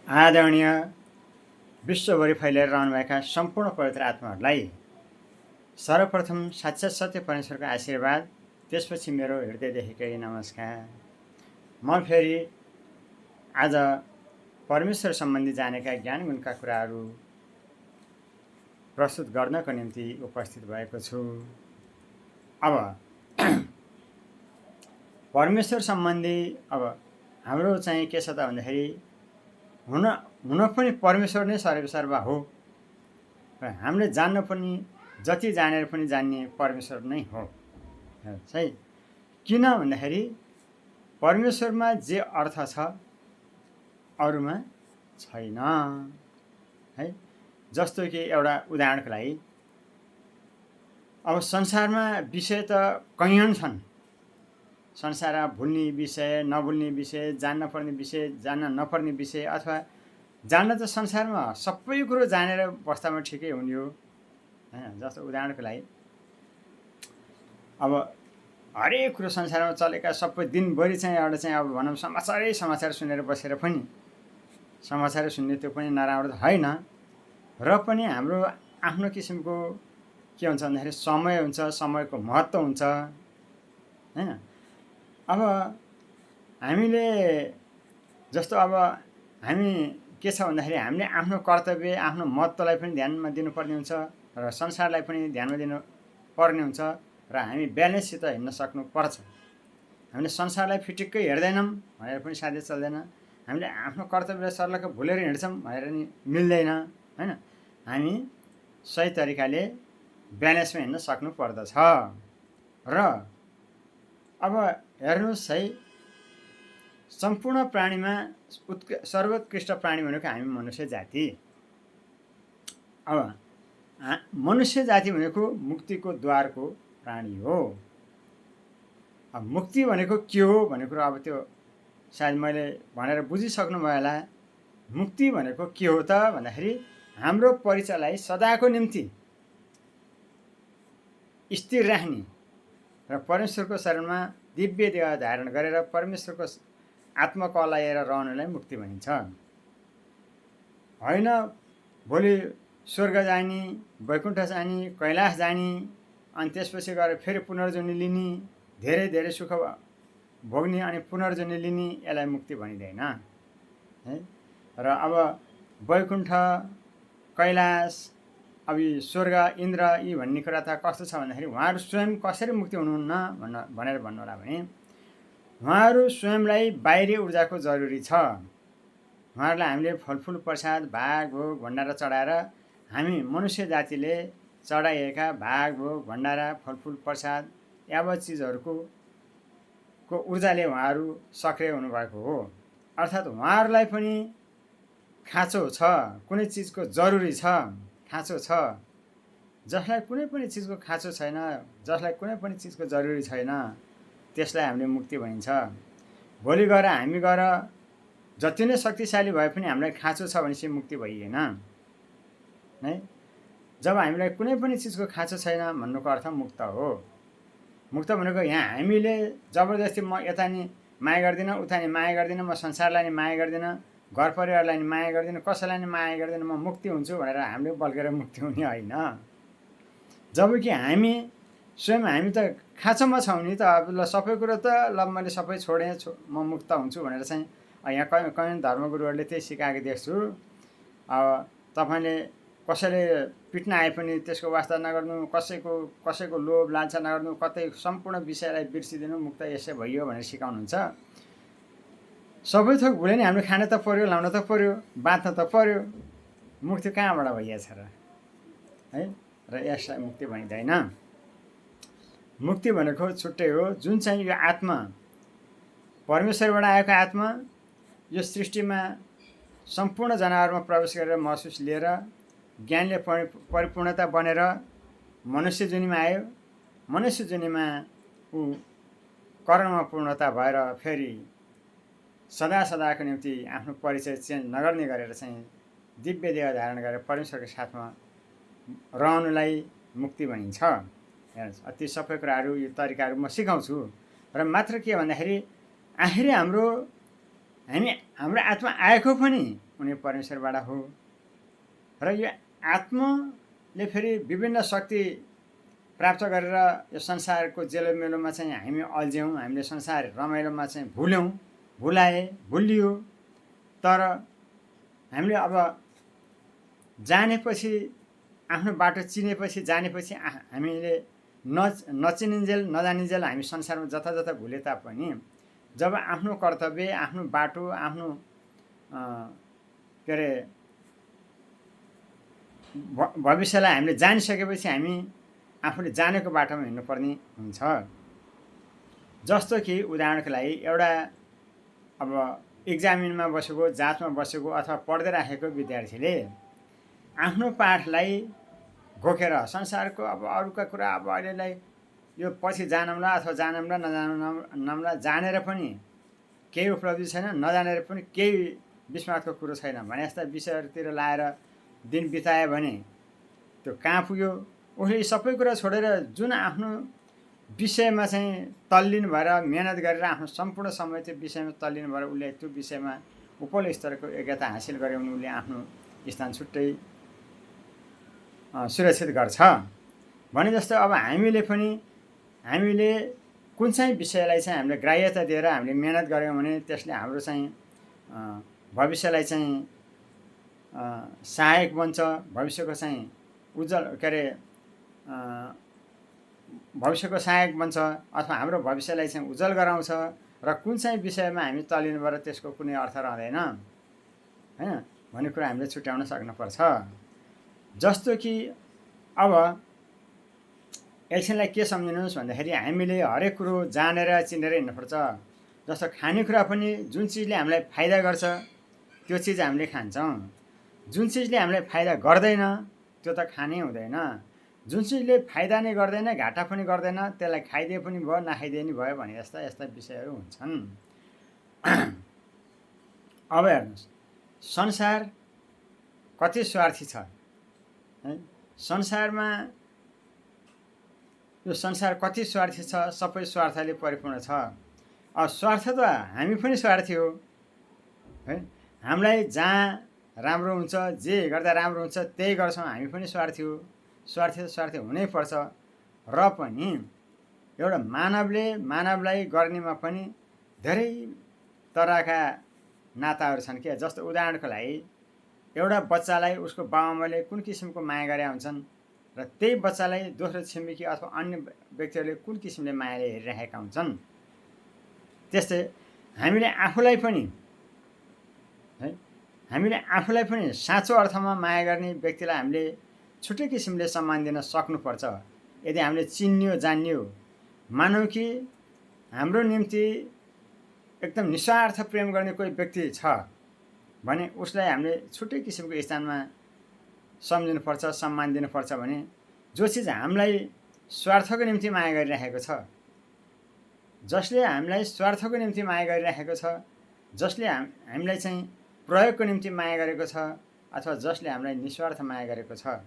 आदरणीय विश्वभरि फैलिएर रहनुभएका सम्पूर्ण पवित्र आत्माहरूलाई सर्वप्रथम साक्षात् सत्य परमेश्वरको आशीर्वाद, त्यसपछि मेरो हृदयदेखिकै नमस्कार। म फेरि आज परमेश्वर सम्बन्धी जानेका ज्ञान गुणका कुराहरू प्रस्तुत गर्नको निम्ति उपस्थित भएको छु। अब परमेश्वर सम्बन्धी अब हाम्रो चाहिँ के छ त भन्दाखेरि हुन पनि परमेश्वर नै सर्वसर्वा हो र हामीले जान्न पनि जति जानेर पनि जान्ने परमेश्वर नै हो है। किन भन्दाखेरि परमेश्वरमा जे अर्थ छ अरूमा छैन है। जस्तो कि एउटा उदाहरणको लागि अब संसारमा विषय त कैयन छन्। संसारमा भुल्ने विषय, नभुल्ने विषय, जान्न पर्ने विषय, जान्न नपर्ने विषय, अथवा जान्न त संसारमा सबै कुरो जानेर बस्दामा ठिकै हुने हो हैन। जस्तो उदाहरणको लागि अब हरेक कुरो संसारमा चलेका सबै दिनभरि चाहिँ एउटा चाहिँ अब भनौँ समाचार सुनेर बसेर पनि समाचार सुन्ने त्यो पनि नराम्रो त होइन, र पनि हाम्रो आफ्नो किसिमको के हुन्छ भन्दाखेरि समय हुन्छ, समयको महत्त्व हुन्छ हैन। अब हामीले जस्तो अब हामी के छ भन्दाखेरि हामीले आफ्नो कर्तव्य, आफ्नो महत्त्वलाई पनि ध्यानमा दिनुपर्ने हुन्छ र संसारलाई पनि ध्यानमा दिनुपर्ने हुन्छ र हामी ब्यालेन्ससित हिँड्न सक्नुपर्छ। हामीले संसारलाई फिटिक्कै हेर्दैनौँ भनेर पनि साध्य चल्दैन, हामीले आफ्नो कर्तव्यलाई सर्लक्क भुलेर हिँड्छौँ भनेर नि मिल्दैन हैन। हामी सही तरिकाले ब्यालेन्समा हिँड्न सक्नु पर्दछ। र अब हेर्नुहोस् है, सम्पूर्ण प्राणीमा सर्वोत्कृष्ट प्राणी भनेको हामी मनुष्य जाति। अब मनुष्य जाति भनेको मुक्तिको द्वारको प्राणी हो। अब मुक्ति भनेको के हो भन्ने कुरो अब त्यो सायद मैले भनेर बुझिसक्नु भयो होला। मुक्ति भनेको के हो त भन्दाखेरि हाम्रो परिचयलाई सदाको निम्ति स्थिर राख्ने र परमेश्वरको शरणमा दिव्य देह धारण गरेर परमेश्वरको आत्माको लिएर रहनुलाई मुक्ति भनिन्छ। होइन भोलि स्वर्ग जाने, वैकुण्ठ जाने, कैलाश जाने, अनि त्यसपछि गएर फेरि पुनर्जन्म लिने, धेरै धेरै सुख भोग्ने अनि पुनर्जन्म लिने, यसलाई मुक्ति भनिँदैन है। र अब वैकुण्ठ, कैलाश, अब स्वर्ग, इन्द्र यी भन्ने कुरा त कस्तो छ भन्दाखेरि उहाँहरू स्वयं कसरी मुक्ति हुनुहुन्न भनेर भन्नु होला भने उहाँहरू स्वयंलाई बाहिरी ऊर्जाको जरुरी छ। उहाँहरूलाई हामीले फलफुल प्रसाद, भाग भोग भण्डारा चढाएर हामी मनुष्य जातिले चढाइएका भाग भोग भण्डारा, फलफुल प्रसाद यावत चिजहरूको ऊर्जाले उहाँहरू सक्रिय हुनुभएको हो। अर्थात् उहाँहरूलाई पनि खाँचो छ, कुनै चिजको जरुरी छ, खाँचो छ। जसलाई कुनै पनि चिजको खाँचो छैन, जसलाई कुनै पनि चिजको जरुरी छैन, त्यसलाई हामीले मुक्ति भनिन्छ। भोलि गएर हामी गएर जति नै शक्तिशाली भए पनि हामीलाई खाँचो छ भनेपछि मुक्ति भइएन है। जब हामीलाई कुनै पनि चिजको खाँचो छैन भन्नुको अर्थ मुक्त हो। मुक्त भनेको यहाँ हामीले जबरजस्ती म यता नि माया गर्दिनँ, उता नि माया गर्दिनँ, म संसारलाई नि माया गर्दिनँ, घर परिवारलाई नि माया गर्दिनँ, कसैलाई नि माया गर्दिनँ, म मुक्ति हुन्छु भनेर हामीले बल्केर मुक्ति हुने होइन। जबकि हामी स्वयं हामी त खाँचोमा छौँ नि त। अब ल सबै कुरो त ल मैले सबै छोडेँ, म मुक्त हुन्छु भनेर चाहिँ यहाँ कैयन धर्मगुरुहरूले त्यही सिकाएको देख्छु। अब तपाईँले कसैले पिट्न आए पनि त्यसको वास्ता नगर्नु, कसैको लोभ लालसा नगर्नु, कतै सम्पूर्ण विषयलाई बिर्सिदिनु, मुक्त यसै भइयो भनेर सिकाउनुहुन्छ। सबै थोक भुले नि हामीले खान त पर्यो, लाउन त पर्यो, बाँच्न त पर्यो, मुक्ति कहाँबाट भइएछ र है। र यसलाई मुक्ति भनिँदैन। मुक्ति भनेको छुट्टै हो। जुन चाहिँ यो आत्मा परमेश्वरबाट आएको आत्मा यो सृष्टिमा सम्पूर्ण जनावरमा प्रवेश गरेर महसुस लिएर ज्ञानले परिपूर्णता बनेर मनुष्य जुनीमा आयो। मनुष्य जुनीमा ऊ कर्ममा पूर्णता भएर फेरि सदा सदाको निम्ति आफ्नो परिचय चेन्ज नगर्ने गरेर चाहिँ दिव्य देह धारण गरेर परमेश्वरको साथमा रहनुलाई मुक्ति भनिन्छ। ती सबै कुराहरू यो तरिकाहरू म सिकाउँछु। र मात्र के भन्दाखेरि आखिरी हाम्रो आत्मा आएको पनि उनी परमेश्वरबाट हो र यो आत्माले फेरि विभिन्न शक्ति प्राप्त गरेर यो संसारको जेलोमेलोमा चाहिँ हामी अल्झ्यौँ, हामीले संसार रमाइलोमा चाहिँ भुलियो। तर हामीले अब जानेपछि, आफ्नो बाटो चिनेपछि, जानेपछि हामीले नचिनिन्जेल नजानिन्जेल हामी संसारमा जता जता भुले तापनि जब आफ्नो कर्तव्य, आफ्नो बाटो, आफ्नो के अरे भविष्यलाई हामीले जानिसकेपछि हामी आफूले जानेको बाटोमा हिँड्नुपर्ने हुन्छ। जस्तो कि उदाहरणको लागि एउटा अब इक्जामिनमा बसेको, जाँचमा बसेको अथवा पढ्दै राखेको विद्यार्थीले आफ्नो पाठलाई घोकेर संसारको अब अरूका कुरा अब अहिलेलाई यो पछि जानौँला अथवा जानौँला नजानौँला, जानेर पनि केही उपलब्धि छैन, नजानेर पनि केही विस्मातको कुरो छैन भने जस्ता विषयहरूतिर लाएर दिन बितायो भने त्यो कहाँ पुग्यो? उसले सबै कुरा छोडेर जुन आफ्नो विषयमा चाहिँ तल्लीन भएर मेहनत गरेर आफ्नो सम्पूर्ण समय त्यो विषयमा तल्लीन भएर उसले त्यो विषयमा उपल्लो स्तरको योग्यता हासिल गर्यो भने उसले आफ्नो स्थान छुट्टै सुरक्षित गर्छ। भने जस्तो अब हामीले कुन चाहिँ विषयलाई चाहिँ हामीले ग्राह्यता दिएर हामीले मेहनत गऱ्यौँ भने त्यसले हाम्रो चाहिँ भविष्यलाई चाहिँ सहायक बन्छ, भविष्यको चाहिँ उज्जवल के अरे भविष्यको सहायक बन्छ अथवा हाम्रो भविष्यलाई चाहिँ उज्जवल गराउँछ। र कुन चाहिँ विषयमा हामी तल्लीन भएर त्यसको कुनै अर्थ रहँदैन हैन भन्ने कुरा हामीले छुट्याउन सक्नुपर्छ। जस्तो कि अब एकछिनलाई के सम्झिनुहोस् भन्दाखेरि हामीले हरेक कुरो जानेर चिनेर हिँड्नुपर्छ। जस्तो खानेकुरा पनि जुन चिजले हामीलाई फाइदा गर्छ त्यो चिज हामीले खान्छौँ, जुन चिजले हामीलाई फाइदा गर्दैन त्यो त खानै हुँदैन। जुन चिजले फाइदा नै गर्दैन, घाटा पनि गर्दैन, त्यसलाई खाइदिए पनि भयो, नखाइदिए पनि भयो भने यस्ता विषयहरू हुन्छन्। अब हेर्नुहोस्, संसार कति स्वार्थी छ है? संसारमा यो संसार कति स्वार्थी छ, सबै स्वार्थले परिपूर्ण छ। अब स्वार्थ त हामी पनि स्वार्थी हो है। हामीलाई जहाँ राम्रो हुन्छ, जे गर्दा राम्रो हुन्छ त्यही गर्छौँ, हामी पनि स्वार्थी हो। स्वार्थी त स्वार्थी हुनैपर्छ। र पनि एउटा मानवलाई गर्नेमा पनि धेरै तरहका नाताहरू छन् क्या। जस्तो उदाहरणको लागि एउटा बच्चालाई उसको बाबुआमाले कुन किसिमको माया गरे हुन्छन् र त्यही बच्चालाई दोस्रो छिमेकी अथवा अन्य व्यक्तिहरूले कुन किसिमले मायाले हेरिरहेका हुन्छन्। त्यस्तै हामीले आफूलाई पनि साँचो अर्थमा माया गर्ने व्यक्तिलाई हामीले छुट्टै किसिमले सम्मान दिन सक्नुपर्छ। यदि हामीले चिन्यो जान्यो, मानौँ कि हाम्रो निम्ति एकदम निस्वार्थ प्रेम गर्ने कोही व्यक्ति छ भने उसलाई हामीले छुट्टै किसिमको स्थानमा सम्झिनुपर्छ, सम्मान दिनुपर्छ। भने जो चिज हामीलाई स्वार्थको निम्ति माया गरिरहेको छ, जसले हामीलाई स्वार्थको निम्ति माया गरिरहेको छ, जसले हामीलाई चाहिँ प्रयोगको निम्ति माया गरेको छ अथवा जसले हामीलाई निस्वार्थ माया गरेको छ,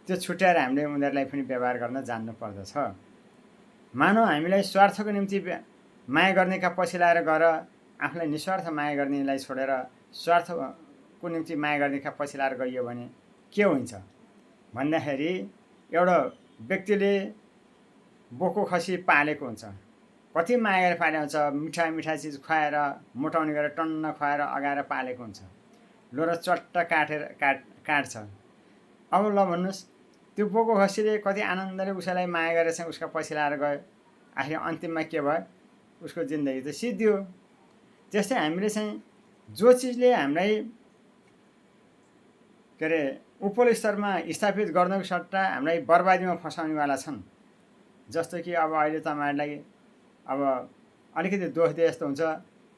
त्यो छुट्याएर हामीले उनीहरूलाई पनि व्यवहार गर्न जान्नु पर्दछ। मानौ हामीलाई स्वार्थको निम्ति माया गर्नेका पछि लाएर गएर आफूलाई निस्वार्थ माया गर्नेलाई छोडेर स्वार्थको निम्ति माया गर्नेका पछि लाएर गइयो भने के हुन्छ भन्दाखेरि एउटा व्यक्तिले बोको खसी पालेको हुन्छ, कति माया गरेर पाले हुन्छ, मिठा चिज खुवाएर मोटाउने गरेर टन्न खुवाएर अगाएर पालेको हुन्छ, लो र चट्ट काट्छ। अब ल भन्नुहोस्, त्यो बोको खसीले कति आनन्दले उसैलाई माया गरेर चाहिँ उसका पछि लाएर गयो, आखिर अन्तिममा के भयो? उसको जिन्दगी त सिद्धियो। त्यस्तै हामीले चाहिँ जो चिजले हामीलाई के अरे उपल्लो स्तरमा स्थापित गर्नको सट्टा हामीलाई बर्बादीमा फसाउनेवाला छन्। जस्तो कि अब अहिले तपाईँहरूलाई अब अलिकति दोष दिए जस्तो हुन्छ,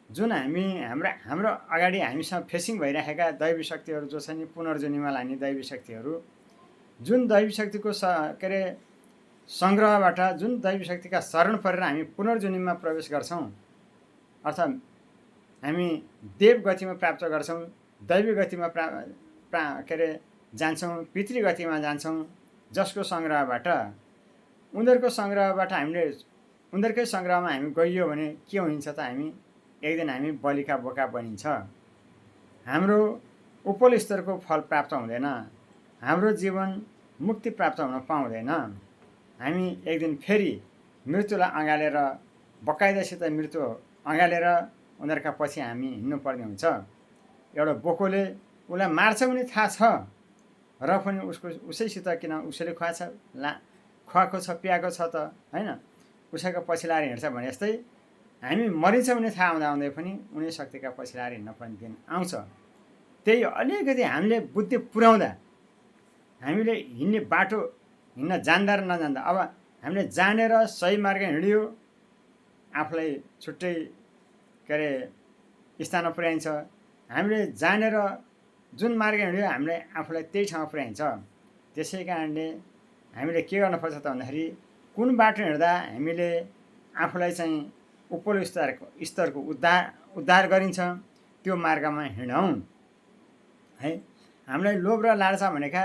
जुन हाम्रो अगाडि हामीसँग फेसिङ भइरहेका दैवी शक्तिहरू जो छन्, पुनर्जन्ममा लाने दैवी शक्तिहरू, जुन दैवी शक्तिको के अरे सङ्ग्रहबाट, जुन दैवी शक्तिका शरण परेर हामी पुनर्जन्ममा प्रवेश गर्छौँ अर्थात् हामी देव गतिमा प्राप्त गर्छौँ, दैवी गतिमा के अरे जान्छौँ, पितृ गतिमा जान्छौँ, जसको सङ्ग्रहबाट उनीहरूको सङ्ग्रहमा हामी गइयो भने के हुन्छ त हामी एक दिन हामी बलिका बोका बनिन्छ। हाम्रो उपल स्तरको फल प्राप्त हुँदैन, हाम्रो जीवन मुक्ति प्राप्त हुन पाउँदैन। हामी एक दिन फेरि मृत्युलाई अँगालेर बकाइदासित मृत्यु अँगालेर उनीहरूका पछि हामी हिँड्नुपर्ने हुन्छ। एउटा बोकोले उसलाई मार्छ भने थाहा छ र पनि उसैसित किन उसैले खुवाएको छ पियाएको छ त होइन, उसैको पछि लाएर हिँड्छ भने जस्तै हामी मरिन्छ भने थाहा हुँदाहुँदै पनि उनी शक्तिका पछि लाएर हिँड्नुपर्ने दिन आउँछ। त्यही अलिकति हामीले बुद्धि पुर्याउँदा, हामीले हिँड्ने बाटो हिँड्न जान्दा र नजान्दा, अब हामीले जानेर सही मार्ग हिँडियो आफूलाई छुट्टै के अरे स्थानमा पुर्याइन्छ, हामीले जानेर जुन मार्ग हिँड्यो हामीले आफूलाई त्यही ठाउँमा पुर्याइन्छ। त्यसै कारणले हामीले के गर्नुपर्छ त भन्दाखेरि कुन बाटो हिँड्दा हामीले आफूलाई चाहिँ उपल्लो स्तरको उद्धार गरिन्छ त्यो मार्गमा हिँडौँ है। हामीलाई लोभ र लालसा भनेका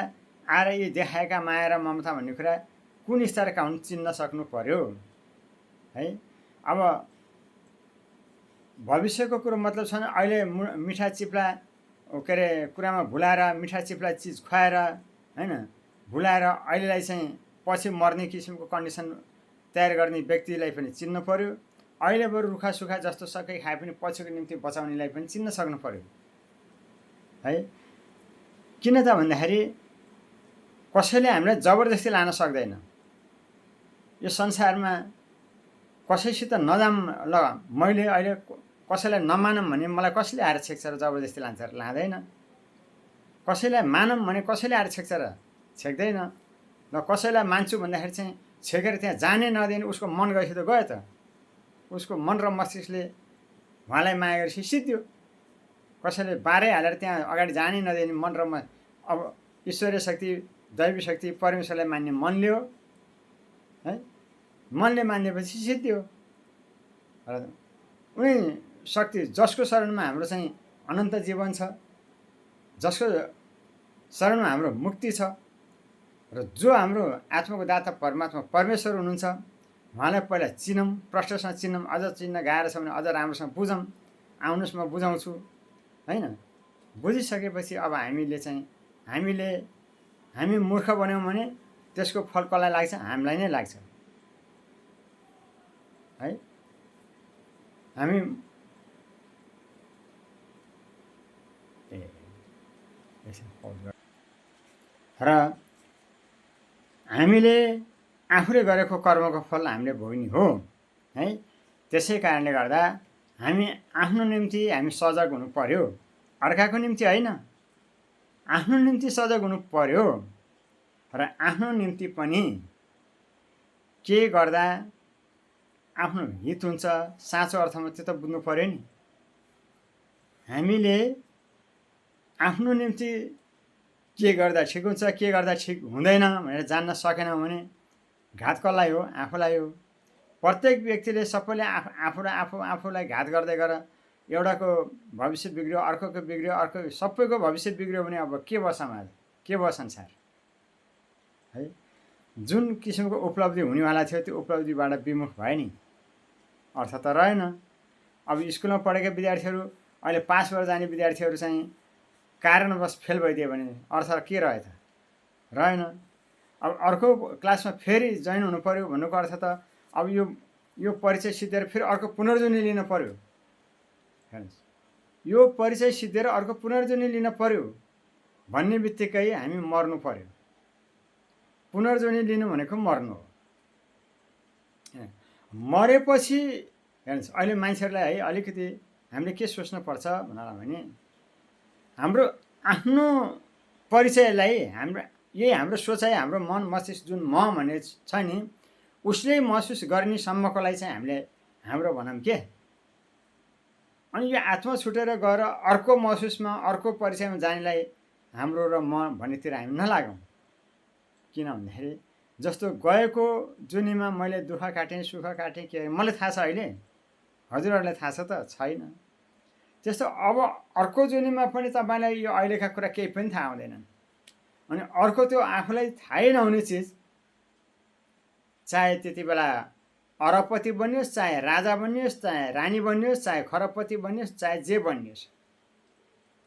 आएर यी देखाएका माया र ममता भन्ने कुरा कुन स्तरका हुन् चिन्न सक्नु पर्यो है। अब भविष्यको कुरो मतलब छ भने अहिले मिठा चिप्ला के अरे कुरामा भुलाएर मिठा चिप्ला चिज खुवाएर होइन भुलाएर अहिलेलाई चाहिँ पछि मर्ने किसिमको कन्डिसन तयार गर्ने व्यक्तिलाई पनि चिन्नु पर्यो। अहिले बरु रुखा सुखा जस्तो सकै खाए पनि पछिको निम्ति बचाउनेलाई पनि चिन्न सक्नु पर्यो है। किन त भन्दाखेरि कसैले हामीलाई जबरजस्ती लान सक्दैन। यो संसारमा कसैसित नजाम ल मैले अहिले कसैलाई नमानौँ भने मलाई कसैले आएर छेक्छ र जबरजस्ती लान्छ लाँदैन। कसैलाई मानौँ भने कसैले आएर छेक्छ र छेक्दैन। ल कसैलाई मान्छु भन्दाखेरि चाहिँ छेकेर त्यहाँ जाने नदिने उसको मन गएपछि त गयो त, उसको मन र मस्तिष्कले उहाँलाई माया गरेपछि सिद्धियो। कसैले बारै हालेर त्यहाँ अगाडि जानै नदिने मन र अब ईश्वरीय शक्ति दैवी शक्ति परमेश्वरलाई मान्ने मनले हो है, मनले मानिदिएपछि सिद्धियो। र उनी शक्ति जसको शरणमा हाम्रो चाहिँ अनन्त जीवन छ, जसको शरणमा हाम्रो मुक्ति छ र जो हाम्रो आत्माको दाता परमात्मा परमेश्वर हुनुहुन्छ उहाँलाई पहिला चिनौँ, प्रष्टसँग चिनौँ। अझ चिन्न गाह्रो छ भने अझ राम्रोसँग बुझौँ। आउनुहोस् म बुझाउँछु होइन। बुझिसकेपछि अब हामी मूर्ख बन्यौँ भने त्यसको फल कसलाई लाग्छ? हामीलाई नै लाग्छ है। हामी र हामीले आफूले गरेको कर्मको फल हामीले भोग्ने हो है। त्यसै कारणले गर्दा हामी आफ्नो निम्ति हामी सजग हुनु पर्यो, अर्काको निम्ति होइन। आफ्नो निम्ति सजग हुनु पर्यो र आफ्नो निम्ति पनि के गर्दा आफ्नो हित हुन्छ साँचो अर्थमा त्यो त बुझ्नु पर्यो नि। हामीले आफ्नो निम्ति के गर्दा ठिक हुन्छ के गर्दा ठिक हुँदैन भनेर जान्न सकेनौँ भने घात कसलाई हो? आफूलाई हो। प्रत्येक व्यक्तिले सबैले आफूलाई घात गर्दै गर एउटाको भविष्य बिग्रियो, अर्कोको बिग्रियो, अर्को सबैको भविष्य बिग्रियो भने अब के भयो समाज, के भयो संसार है। जुन किसिमको उपलब्धि हुनेवाला थियो त्यो उपलब्धिबाट विमुख भयो नि, अर्थ त रहेन। अब स्कुलमा पढेका विद्यार्थीहरू अहिले पास भएर जाने विद्यार्थीहरू चाहिँ कारणवश फेल भइदियो भने अर्थ के रह्यो त? रहेन। अब अर्को क्लासमा फेरि जोइन हुनु पर्यो भन्नुको अर्थ त अब यो परिचय सिद्धेर फेरि अर्को पुनर्जन्म लिन पर्यो। हेर्नुहोस्, यो परिचय सिद्धेर अर्को पुनर्जन्म लिन पर्यो भन्ने बित्तिकै हामी मर्नु पर्यो। पुनर्जन्म लिनु भनेको मर्नु हो। मरेपछि हेर्नुहोस्, अहिले मान्छेहरूलाई है अलिकति हामीले के सोच्नुपर्छ भने हाम्रो आफ्नो परिचयलाई यही हाम्रो सोचाइ, हाम्रो मन मस्तिष्क जुन म भन्ने छ नि उसले महसुस गर्ने सम्मकोलाई चाहिँ हामीले हाम्रो भनौँ के। अनि यो आत्मा छुटेर गएर अर्को महसुसमा अर्को परिचयमा जानेलाई हाम्रो र म भन्नेतिर हामी नलागौँ। किन भन्दाखेरि जस्तो गएको जुनीमा मैले दुःख काटेँ सुख काटेँ के मलाई थाहा छ, अहिले हजुरहरूलाई थाहा छ त? छैन। त्यस्तो अब अर्को जुनीमा पनि तपाईँलाई यो अहिलेका कुरा केही पनि थाहा हुँदैनन्। अनि अर्को त्यो आफूलाई थाहै नहुने चिज चाहे त्यति बेला अरबपति बनियोस्, चाहे राजा बनियोस्, चाहे रानी बनियोस्, चाहे खरबपति बनियोस्, चाहे जे बनियोस्,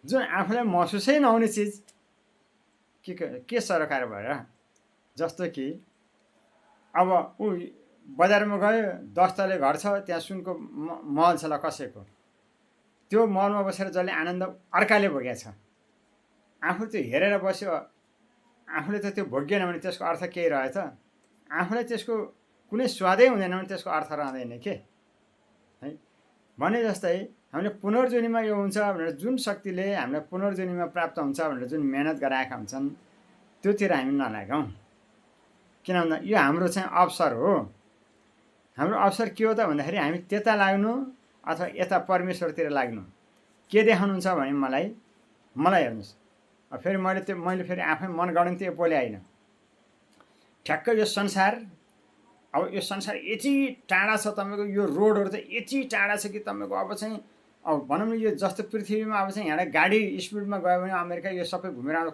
जुन आफूलाई महसुसै नहुने चिज के सरकार भएर। जस्तो कि अब ऊ बजारमा गयो, 10 तले घर छ, त्यहाँ सुनको महल छ ल कसैको, त्यो महलमा बसेर जसले आनन्द अर्काले भोगेको छ, आफू त्यो हेरेर बस्यो, आफूले त त्यो भोगेन भने त्यसको अर्थ केही रहेछ? आफूलाई त्यसको कुनै स्वादै हुँदैन भने त्यसको अर्थ रहँदैन के है। भने जस्तै हामीले पुनर्जन्ममा यो हुन्छ भनेर जुन शक्तिले हामीलाई पुनर्जन्ममा प्राप्त हुन्छ भनेर जुन मेहनत गराएका हुन्छन् त्योतिर हामी नलागौँ। किन भन्दा यो हाम्रो चाहिँ अवसर हो। हाम्रो अवसर के हो त भन्दाखेरि हामी त्यता लाग्नु अथवा यता परमेश्वरतिर लाग्नु। के देखाउनुहुन्छ भने मलाई हेर्नुहोस्, फेरि मैले फेरि आफै मनगढन्ती बोले होइन। ठ्याक्क यो संसार, अब यो संसार यति टाढा छ, तपाईँको यो रोडहरू त यति टाढा छ कि तपाईँको अब चाहिँ अब भनौँ न यो जस्तो पृथ्वीमा अब चाहिँ यहाँ गाडी स्पिडमा गयो भने अमेरिका यो सबै घुमेर आउँदा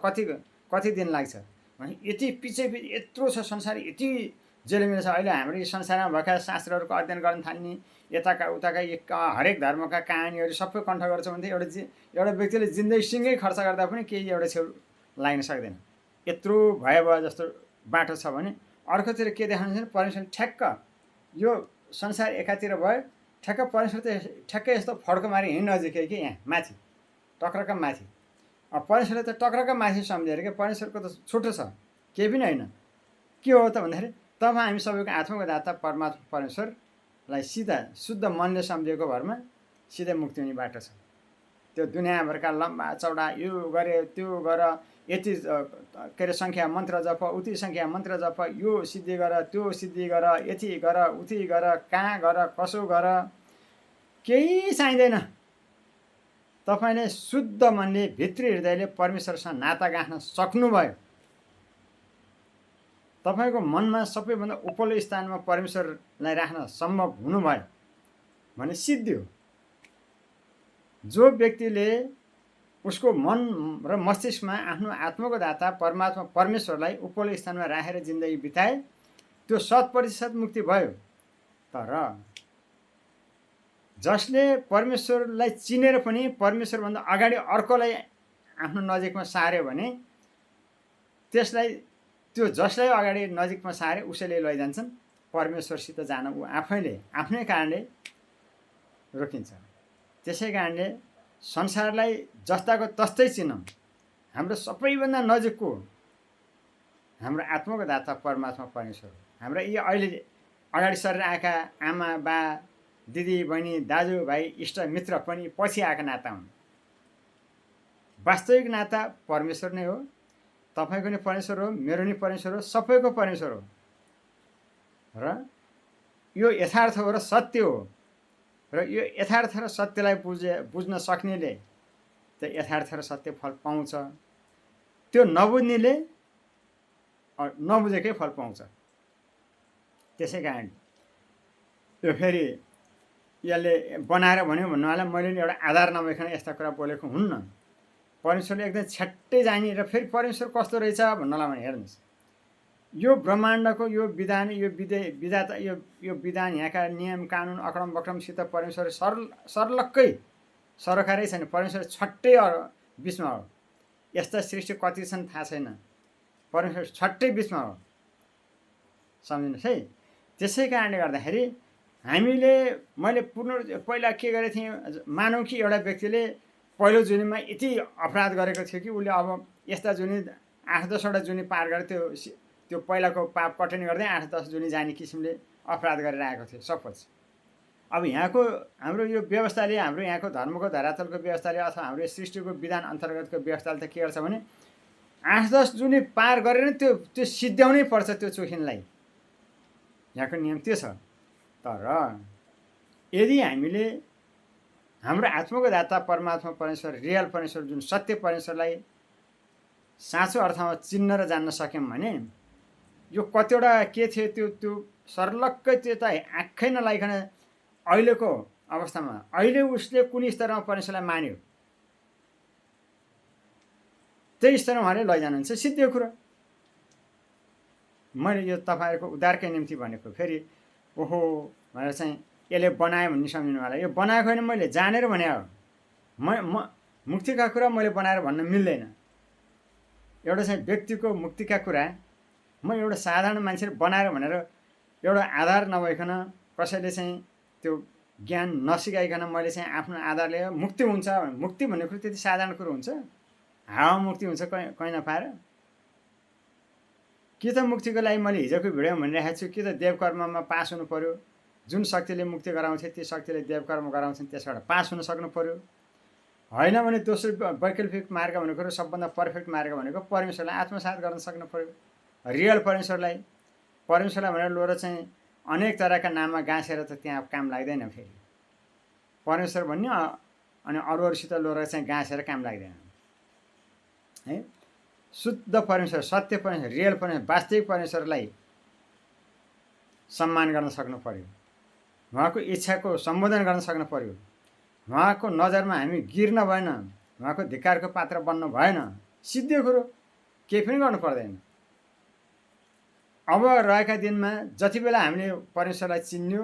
कति दिन लाग्छ भने यति पछि यत्रो छ संसार, यति जेलमिलो छ। अहिले हाम्रो यो संसारमा भएका शास्त्रहरूको अध्ययन गर्न थाल्ने, यताका उताका हरेक धर्मका कहानीहरू सबै कण्ठ गर्छ भने एउटा व्यक्तिले जिन्दगीसँगै खर्च गर्दा पनि केही एउटा छेउ लाग्न सक्दैन। यत्रो भयावह जस्तो बाटो छ भने अर्कोतिर के देखाउनुहुन्छ भने परमेश्वर ठ्याक्क यो संसार एकातिर भयो, ठ्याक्क परमेश्वर त ठ्याक्कै यस्तो फड्को मारि हिँड्न नजिकै कि यहाँ माथि टक्रका माथि। परमेश्वरले त टक्रका माथि सम्झेर के परमेश्वरको त छुट्टो छ, केही पनि होइन। के हो त भन्दाखेरि तब हामी सबैको आत्माको दाता परमात्मा परमेश्वरलाई सिधा शुद्ध मनले सम्झेको भरमा सिधै मुक्ति हुने बाटो छ। त्यो दुनियाँभरका लम्बा चौडा यो गरे त्यो गर, यति के अरे सङ्ख्या मन्त्र जप, उति सङ्ख्या मन्त्र जप, यो सिद्धि गर, त्यो सिद्धि गर, यति गर, उति गर, कहाँ गर, कसो गर, केही चाहिँदैन। तपाईँले शुद्ध मनले भित्री हृदयले परमेश्वरसँग नाता गाँच्न सक्नुभयो, तपाईँको मनमा सबैभन्दा उपल्लो स्थानमा परमेश्वरलाई राख्न सम्भव हुनुभयो भने सिद्धि हो। जो व्यक्तिले उसको मन र मस्तिष्कमा आफ्नो आत्माको दाता परमात्मा परमेश्वरलाई उपल्लो स्थानमा राखेर जिन्दगी बिताए त्यो 100% मुक्ति भयो। तर जसले परमेश्वरलाई चिनेर पनि परमेश्वरभन्दा अगाडि अर्कोलाई आफ्नो नजिकमा सार्यो भने त्यसलाई त्यो जसलाई अगाडि नजिकमा सारे उसैले लैजान्छन् परमेश्वरसित जान ऊ आफ्नै कारणले रोकिन्छ। त्यसै कारणले संसारलाई जस्ताको तस्तै चिनौँ। हाम्रो सबैभन्दा नजिकको हाम्रो आत्माको दाता परमात्मा परमेश्वर हो। हाम्रा यी अहिले अगाडि सरेर आएका आमा बा दिदी बहिनी दाजु भाइ इष्ट मित्र पनि पछि आएका नाता हुन्। वास्तविक नाता परमेश्वर नै हो। तपाईँको नि परमेश्वर हो, मेरो नि परमेश्वर हो, सबैको परमेश्वर हो र यो यथार्थ हो र सत्य हो। र यो यथार्थ र सत्यलाई बुझ्न सक्नेले त्यो यथार्थ र सत्य फल पाउँछ, त्यो नबुझ्नेले नबुझेकै फल पाउँछ। त्यसै कारण यो फेरि यसले बनाएर भन्यो भन्नुलाई मैले नि एउटा आधार नभइकन यस्ता कुरा बोलेको हुन्न। परमेश्वरले एकदम छ्याट्टै जाने र फेरि परमेश्वर कस्तो रहेछ भन्नलाई भने हेर्नुहोस्, यो ब्रह्माण्डको यो विधान यो विधाता यो विधान यहाँका नियम कानुन अक्रम बक्रमसित परमेश्वर सर्लक्कै सरकारै छैन। परमेश्वर छट्टै बिचमा हो। यस्ता सृष्टि कति छन् थाहा छैन, परमेश्वर छट्टै बिचमा हो। सम्झिनुहोस् है। त्यसै कारणले गर्दाखेरि मैले पहिला के गरेको थिएँ, मानौँ कि एउटा व्यक्तिले पहिलो जुनीमा यति अपराध गरेको थियो कि उसले अब यस्ता जुनी 8-10वटा जुनी पार गरेर त्यो पहिलाको पाप कटनी गर्दै 8-10 जुनी जाने किसिमले अपराध गरेर आएको थियो सपोज। अब यहाँको हाम्रो यो व्यवस्थाले, हाम्रो यहाँको धर्मको धरातलको व्यवस्थाले अथवा हाम्रो सृष्टिको विधान अन्तर्गतको व्यवस्थाले त के गर्छ भने 8-10 जुनी पार गरेर त्यो सिद्ध्याउनै पर्छ त्यो चोखिनलाई। यहाँको नियम त्यो छ। तर यदि हामीले हाम्रो आत्माको दाता परमात्मा परमेश्वर रियल परमेश्वर जुन सत्य परमेश्वरलाई साँचो अर्थमा चिन्न र जान्न सक्यौँ भने यो कतिवटा के थियो त्यो सर्लक्कै त्यो त आँखै नलाइकन अहिलेको अवस्थामा अहिले उसले कुन स्तरमा परमेश्वरलाई मान्यो त्यही स्तरमा उहाँले लैजानुहुन्छ। सिद्धि कुरा मैले यो तपाईँहरूको उद्धारकै निम्ति भनेको। फेरि ओहो भनेर चाहिँ यसले बनायो भन्ने सम्झिनु होला। यो बनाएको होइन, मैले जानेर भने हो। म मुक्तिका कुरा मैले बनाएर भन्न मिल्दैन। एउटा चाहिँ व्यक्तिको मुक्तिका कुरा म एउटा साधारण मान्छेले बनाएर भनेर एउटा आधार नभइकन, कसैले चाहिँ त्यो ज्ञान नसिकाइकन मैले चाहिँ आफ्नो आधारले मुक्ति हुन्छ। मुक्ति भन्ने कुरो त्यति साधारण कुरो हुन्छ? हावा मुक्ति हुन्छ कहीँ नपाएर? कि त मुक्तिको लागि मैले हिजोको भिडियोमा भनिरहेको छु, कि त देवकर्ममा पास हुनु पर्यो। जुन शक्तिले मुक्ति गराउँछ ती शक्तिले देवकर्म गराउँछन्, त्यसबाट पास हुन सक्नु पर्यो। होइन भने दोस्रो वैकल्पिक मार्ग भनेको, सबभन्दा पर्फेक्ट मार्ग भनेको परमेश्वरलाई आत्मसात गर्न सक्नु पर्यो। रियल परमेश्वरलाई भनेर लोर चाहिँ अनेक तरहका नाममा गाँसेर त त्यहाँ काम लाग्दैन। फेरि परमेश्वर भन्ने अनि अरूसित लोर चाहिँ गाँसेर काम लाग्दैन है। शुद्ध परमेश्वर, सत्य परमेश्वर, रियल परमेश्वर, वास्तविक परमेश्वरलाई सम्मान गर्न सक्नु पर्यो। उहाँको इच्छाको सम्बोधन गर्न सक्नु पर्यो। उहाँको नजरमा हामी गिर्न भएन, उहाँको धिक्कारको पात्र बन्नु भएन। सिद्धि कुरो, केही पनि गर्नु पर्दैन। अब रहेका दिनमा जति बेला हामीले परमेश्वरलाई चिन्यो,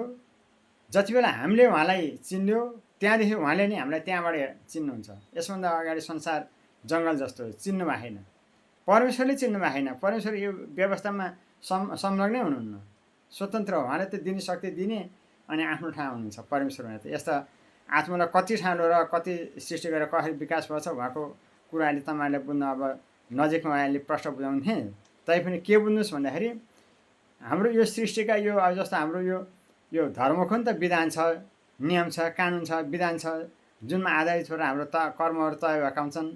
जति बेला हामीले उहाँलाई चिन्यो, त्यहाँदेखि उहाँले नै हामीलाई त्यहाँबाट चिन्नुहुन्छ। यसभन्दा अगाडि संसार जङ्गल जस्तो चिन्नु भएको छैन, परमेश्वरले चिन्नु भएको छैन। परमेश्वर यो व्यवस्थामा संलग्नै हुनुहुन्न, स्वतन्त्र हो। उहाँले त दिने शक्ति दिने अनि आफ्नो ठाउँ हुनुहुन्छ परमेश्वर। भने त यस्ता आत्मालाई कति ठाउँ र कति सृष्टि गरेर कसरी विकास भएछ उहाँको कुरा अहिले तपाईँहरूले बुझ्न अब नजिकमा अहिले प्रश्न बुझाउनु थिएँ। तैपनि के बुझ्नुहोस् भन्दाखेरि हाम्रो यो सृष्टिका यो अब जस्तो हाम्रो यो धर्मको नि त विधान छ, नियम छ, कानुन छ, विधान छ, जुनमा आधारित भएर हाम्रो कर्महरू तय भएका हुन्छन्।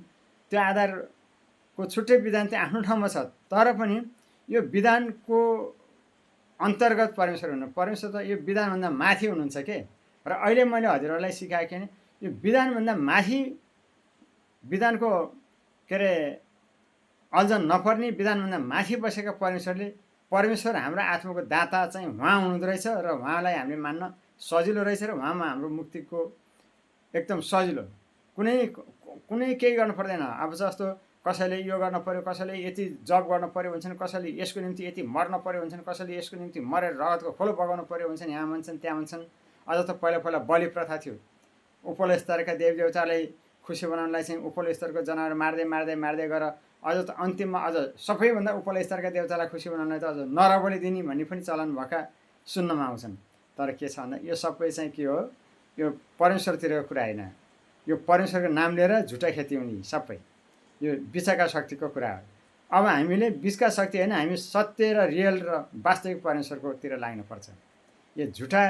त्यो आधारको छुट्टै विधान चाहिँ आफ्नो ठाउँमा छ। तर पनि यो विधानको अन्तर्गत परमेश्वर हुनु। परमेश्वर त यो विधानभन्दा माथि हुनुहुन्छ के। र अहिले मैले हजुरहरूलाई सिकाएँ कि यो विधानभन्दा माथि, विधानको के अरे अल्झ नपर्ने विधानभन्दा माथि बसेका परमेश्वर हाम्रो आत्माको दाता चाहिँ उहाँ हुनुहुँदो रहेछ। र उहाँलाई हामीले मान्न सजिलो रहेछ। र उहाँमा हाम्रो मुक्तिको एकदम सजिलो, कुनै केही गर्नु पर्दैन। अब जस्तो कसैले यो गर्नु पर्यो, कसैले यति जब गर्नु पर्यो भन्छन्, कसैले यसको निम्ति यति मर्न पर्यो भन्छन्, कसैले यसको निम्ति मरेर रगतको खोलो बगाउनु पर्यो भन्छन्, यहाँ भन्छन् त्यहाँ भन्छन्। अझ त पहिला बलि प्रथा थियो। उपल स्तरका देवदेवतालाई खुसी बनाउनलाई चाहिँ उपल स्तरको जनावर मार्दै गएर अझ त अन्तिममा अझ सबैभन्दा उपल स्तरका देवतालाई खुसी बनाउनलाई त अझ नरबली दिने भन्ने पनि चलन भएका सुन्नमा आउँछन्। तर के छ भन्दा यो सबै चाहिँ के हो, यो परमेश्वरतिरको कुरा होइन। यो परमेश्वरको नाम लिएर झुटा खेती हुने सबै यो बिचका शक्तिको कुरा हो। अब हामीले बिचका शक्ति होइन, हामी सत्य र रियल र वास्तविक परमेश्वरकोतिर लाग्नुपर्छ। यो झुटा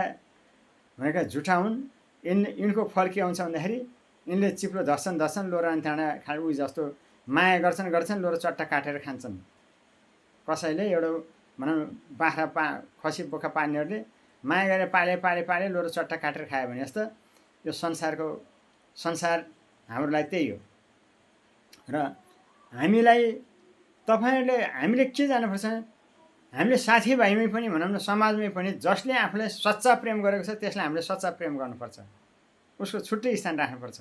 भनेका झुटा हुन्। यिनको फल के आउँछ भन्दाखेरि यिनले चिप्लो धस्छन् लोरान त्यहाँ खानु उयो जस्तो माया गर्छन् लोरो चट्टा काटेर खान्छन्। कसैले एउटा भनौँ बाख्रा खसी बोका पाल्नेहरूले माया गरेर पाले लोरो चट्टा काटेर खायो भने जस्तो यो संसार हाम्रोलाई त्यही हो। र हामीले के जानुपर्छ, हामीले साथीभाइमै पनि भनौँ न, समाजमै पनि जसले आफूलाई सच्चा प्रेम गरेको छ त्यसलाई हामीले सच्चा प्रेम गर्नुपर्छ, उसको छुट्टै स्थान राख्नुपर्छ।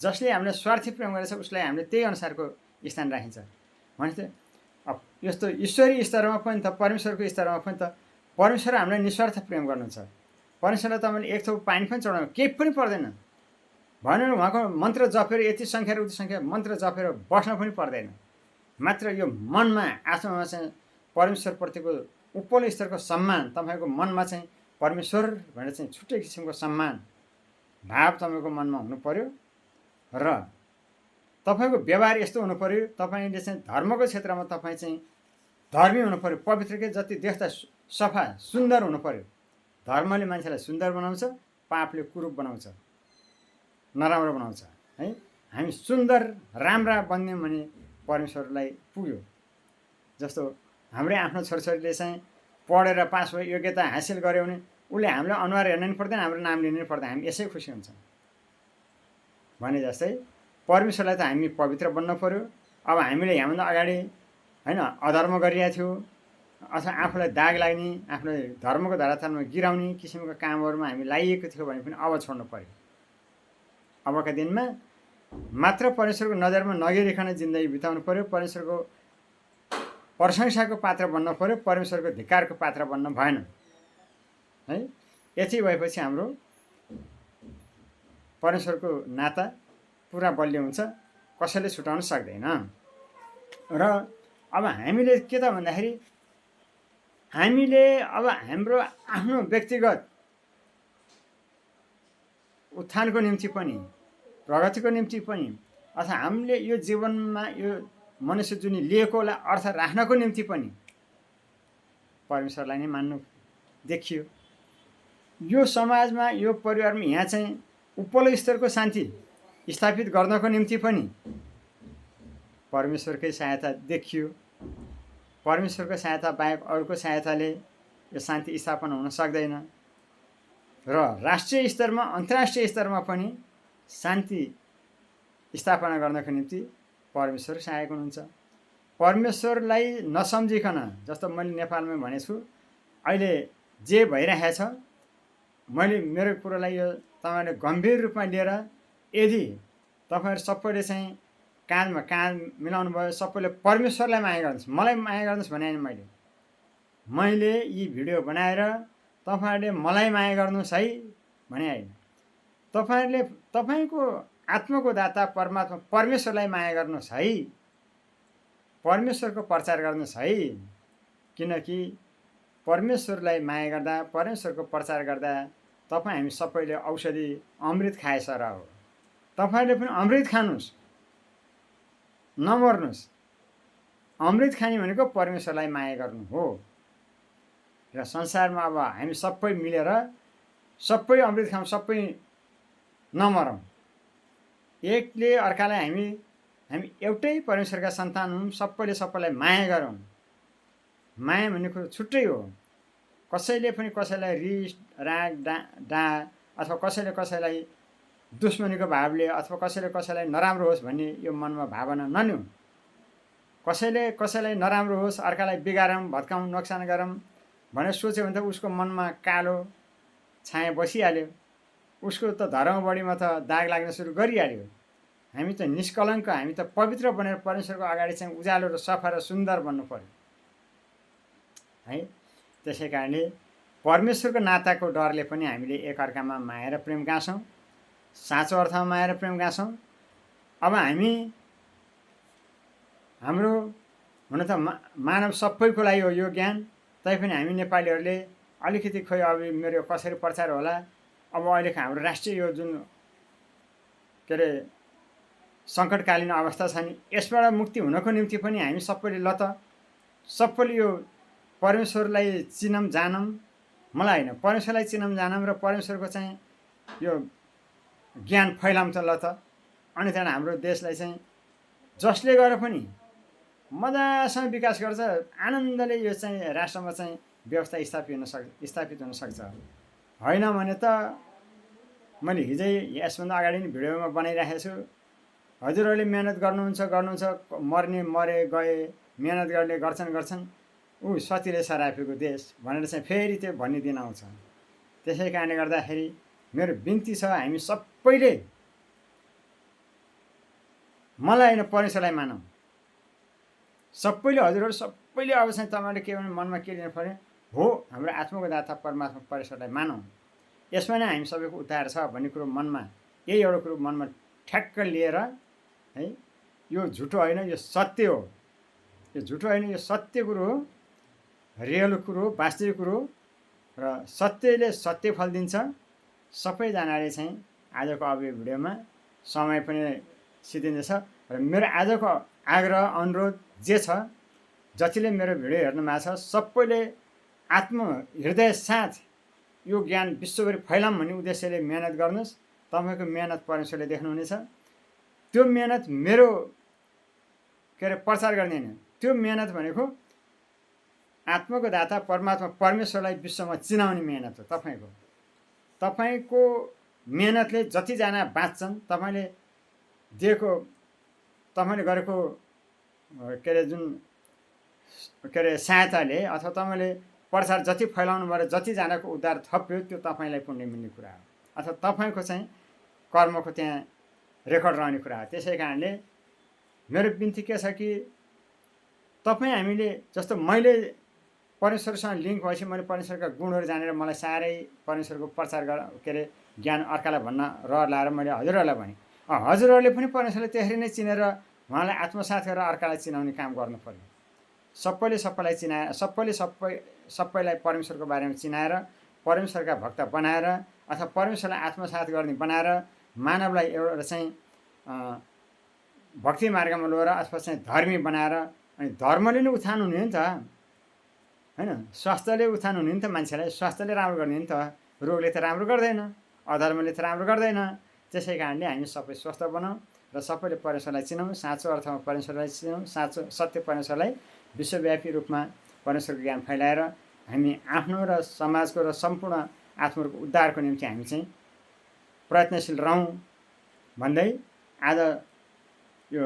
जसले हामीलाई स्वार्थी प्रेम गरेको छ उसलाई हामीले त्यही अनुसारको स्थान राखिन्छ। भनेपछि अब यस्तो ईश्वरीय स्तरमा पनि त, परमेश्वरको स्तरमा पनि त परमेश्वर हामीलाई निस्वार्थ प्रेम गर्नुहुन्छ। परमेश्वरलाई तपाईँले एक थोक पानी पनि चढाउनु केही पनि पर्दैन। भएन उहाँको मन्त्र जपेर यति सङ्ख्या र उति सङ्ख्या मन्त्र जपेर बस्न पनि पर्दैन। मात्र यो मनमा आत्मामा चाहिँ परमेश्वरप्रतिको उपल्लो स्तरको सम्मान, तपाईँको मनमा चाहिँ परमेश्वर भनेर चाहिँ छुट्टै किसिमको सम्मान भाव तपाईँको मनमा हुनु पर्यो। र तपाईँको व्यवहार यस्तो हुनु पर्यो, तपाईँले चाहिँ धर्मको क्षेत्रमा तपाईँ चाहिँ धर्मी हुनु पर्यो, पवित्र के जति देख्दा सफा सुन्दर हुनु पर्यो। धर्मले मान्छेलाई सुन्दर बनाउँछ, पापले कुरूप बनाउँछ, नराम्रो बनाउँछ है। हामी सुन्दर राम्रा बन्यौँ भने परमेश्वरलाई पुग्यो। जस्तो हाम्रै आफ्नो छोरछोरीले चाहिँ पढेर पास भयो, योग्यता हासिल गर्यो भने उसले हामीलाई अनुहार हेर्न पनि पर्दैन, हाम्रो नाम लिनु पनि पर्दैन, हामी यसै खुसी हुन्छौँ भने जस्तै परमेश्वरलाई त हामी पवित्र बन्न पर्यो। अब हामीले यहाँभन्दा अगाडि होइन अधर्म गरिरहेको थियो अथवा आफूलाई दाग लाग्ने, आफूलाई धर्मको धरातलमा गिराउने किसिमको कामहरूमा हामी लागिएको थियो भने पनि अब छोड्नु पर्यो। अबका दिनमा मात्र परमेश्वरको नजरमा नगिरिकन जिन्दगी बिताउनु पर्यो, परमेश्वरको प्रशंसाको पात्र बन्न पर्यो, परमेश्वरको धिक्कारको पात्र बन्न भएन। है। यति भएपछि हाम्रो परमेश्वरको नाता पुरा बलियो हुन्छ, कसैले छुटाउन सक्दैन। र अब हामीले के त भन्दाखेरि हामीले अब हाम्रो आफ्नो व्यक्तिगत उत्थानको निम्ति पनि, प्रगतिको निम्ति पनि, अथवा हामीले यो जीवनमा यो मनुष्य जुन लिएकोलाई अर्थ राख्नको निम्ति पनि परमेश्वरलाई नै मान्नु देखियो। यो समाजमा, यो परिवारमा यहाँ चाहिँ उपल्लो स्तरको शान्ति स्थापित गर्नको निम्ति पनि परमेश्वरकै सहायता देखियो। परमेश्वरको सहायता बाहेक अरूको सहायताले यो शान्ति स्थापना हुन सक्दैन। र राष्ट्रिय स्तरमा, अन्तर्राष्ट्रिय स्तरमा पनि शान्ति स्थापना गर्नको निम्ति परमेश्वर सहायक हुनुहुन्छ। परमेश्वरलाई नसम्झिकन, जस्तो मैले नेपालमा भनेछु, अहिले जे भइरहेछ, मैले मेरो कुरोलाई यो तपाईँहरूले गम्भीर रूपमा लिएर यदि तपाईँहरू सबैले चाहिँ काँधमा काँध मिलाउनु भयो, सबैले परमेश्वरलाई माया गर्नुहोस्, मलाई माया गर्नुहोस् भने मैले यी भिडियो बनाएर तपाईँहरूले मलाई माया गर्नुहोस् है भने होइन। तपाईँहरूले तपाईँको आत्माको दाता परमात्मा परमेश्वरलाई माया गर्नुहोस् है, परमेश्वरको प्रचार गर्नुहोस् है। किनकि परमेश्वरलाई माया गर्दा, परमेश्वरको प्रचार गर्दा तपाईँ हामी सबैले औषधि अमृत खाए सरह हो। तपाईँहरूले पनि अमृत खानुहोस्, नमर्नुहोस्। अमृत खाने भनेको परमेश्वरलाई माया गर्नु हो। र संसारमा अब हामी सबै मिलेर सबै अमृत खाऊँ, सबै नमरौँ। एकले अर्कालाई हामी एउटै परमेश्वरका सन्तान हौँ, सबैले सबैलाई माया गरौँ। माया भन्ने कुरो छुट्टै हो। कसैले पनि कसैलाई रिस, राग, डाँ अथवा कसैले कसैलाई दुश्मनीको भावले अथवा कसैले कसैलाई नराम्रो होस् भन्ने यो मनमा भावना नलिउँ। कसैले कसैलाई नराम्रो होस्, अर्कालाई बिगारौँ, भत्काउँ, नोक्सान गरौँ भनेर सोच्यो भने त उसको मनमा कालो छाया बसिहाल्यो, उसको त धर्मबढीमा त दाग लाग्न सुरु गरिहाल्यो। हामी त निष्कलङ्क, हामी त पवित्र बनेर परमेश्वरको अगाडि चाहिँ उज्यालो र सफा र सुन्दर बन्नु पर्यो है। त्यसै कारणले परमेश्वरको नाताको डरले पनि हामीले एकअर्कामा माया र प्रेम गाँछौँ, साँचो अर्थमा माया र प्रेम गाँछौँ। अब हाम्रो हुन त मानव सबैको लागि हो यो ज्ञान, तैपनि हामी नेपालीहरूले अलिकति खोइ अब मेरो कसरी प्रचार होला। अब अहिलेको हाम्रो राष्ट्रिय यो जुन के अरे सङ्कटकालीन अवस्था छ नि, यसबाट मुक्ति हुनको निम्ति पनि हामी सबैले ल त सबैले यो परमेश्वरलाई चिनौँ जानौँ, मलाई होइन परमेश्वरलाई चिनौँ जानौँ र परमेश्वरको चाहिँ यो ज्ञान फैलाउँ त ल त। अनि त्यहाँबाट हाम्रो देशलाई चाहिँ जसले गरे पनि मजासँग विकास गर्छ, आनन्दले यो चाहिँ राष्ट्रमा चाहिँ व्यवस्था स्थापित हुन सक्छ। होइन भने त मैले हिजै यसभन्दा अगाडि नै भिडियोमा बनाइराखेको छु, हजुरहरूले मेहनत गर्नुहुन्छ, मर्ने मरे गए, मेहनत गर्ने गर्छन्, ऊ सतीले सरापेको देश भनेर चाहिँ फेरि त्यो भन्ने दिन आउँछ। त्यसै कारणले गर्दाखेरि मेरो बिन्ती छ, हामी सबैले मलाई होइन परमेश्वरलाई मानौँ। सबैले, हजुरहरू सबैले अब चाहिँ तपाईँहरूले के भने मनमा के लिनु पऱ्यो, हो हाम्रो आत्माको दाता परमात्मा परमेश्वरलाई मानौँ, यसमा नै हामी सबैको उद्धार छ भन्ने कुरो मनमा, यही एउटा कुरो मनमा ठ्याक्क लिएर है, यो झुटो होइन, यो सत्य हो, यो झुटो होइन, यो सत्य कुरो हो, रियल कुरो हो, वास्तविक कुरो हो। र सत्यले सत्य फल दिन्छ। सबैजनाले चाहिँ आजको अब यो भिडियोमा समय पनि सिद्धिँदैछ र मेरो आजको आग्रह अनुरोध जे छ, जतिले मेरो भिडियो हेर्नु भएको छ सबैले हृदय साथ यो ज्ञान विश्वभरि फैलाऊँ भन्ने उद्देश्यले मेहनत गर्नुहोस्। तपाईँको मेहनत परमेश्वरले देख्नुहुनेछ। त्यो मेहनत मेरो के अरे प्रचार गर्ने होइन, त्यो मेहनत भनेको आत्माको दाता परमात्मा परमेश्वरलाई विश्वमा चिनाउने मेहनत हो तपाईँको। तपाईँको मेहनतले जतिजना बाँच्छन्, तपाईँले दिएको, तपाईँले गरेको के अरे जुन के अरे सहायताले अथवा तपाईँले प्रचार जति फैलाउनु भएर जतिजनाको उद्धार थप्यो, त्यो तपाईँलाई पुण्य मिल्ने कुरा हो, अथवा तपाईँको चाहिँ कर्मको त्यहाँ रेकर्ड रहने कुरा हो। त्यसै कारणले मेरो बिन्ती के छ कि तपाईँ हामीले, जस्तो मैले परमेश्वरसँग लिङ्क भएपछि मैले परमेश्वरका गुणहरू जानेर मलाई साह्रै परमेश्वरको प्रचार के अरे ज्ञान अर्कालाई भन्न रहर लाएर मैले हजुरहरूलाई भनेँ। हजुरहरूले पनि परमेश्वरलाई त्यसरी नै चिनेर उहाँलाई आत्मसात गरेर अर्कालाई चिनाउने काम गर्नु पर्यो। सबैले सबैलाई चिनाएर सबैलाई परमेश्वरको बारेमा चिनाएर परमेश्वरका भक्त बनाएर अथवा परमेश्वरलाई आत्मसात गर्ने बनाएर मानवलाई एउटा चाहिँ भक्ति मार्गमा लगेर अथवा चाहिँ धर्मी बनाएर अनि धर्मले नै उत्थान हुने हो नि त होइन। स्वास्थ्यले उत्थान हुने नि त मान्छेलाई, स्वास्थ्यले राम्रो गर्ने नि त, रोगले त राम्रो गर्दैन, अधर्मले त राम्रो गर्दैन। त्यसै कारणले हामी सबै स्वस्थ बनाऊँ र सबैले परमेश्वरलाई चिनाउँ, साँचो अर्थमा परमेश्वरलाई चिनाउँ, साँचो सत्य परमेश्वरलाई विश्वव्यापी रूपमा परमेश्वरको ज्ञान फैलाएर हामी आफ्नो र समाजको र सम्पूर्ण आत्माको उद्धारको निम्ति हामी चाहिँ प्रयत्नशील रहौँ भन्दै आज यो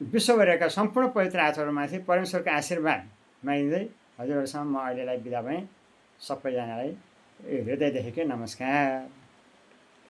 विश्वभरिका सम्पूर्ण पवित्र आत्माहरूमाथि परमेश्वरको आशीर्वाद मागिँदै हजुरहरूसँग म अहिलेलाई बिदा भएँ। सबैजनालाई हृदयदेखिकै नमस्कार।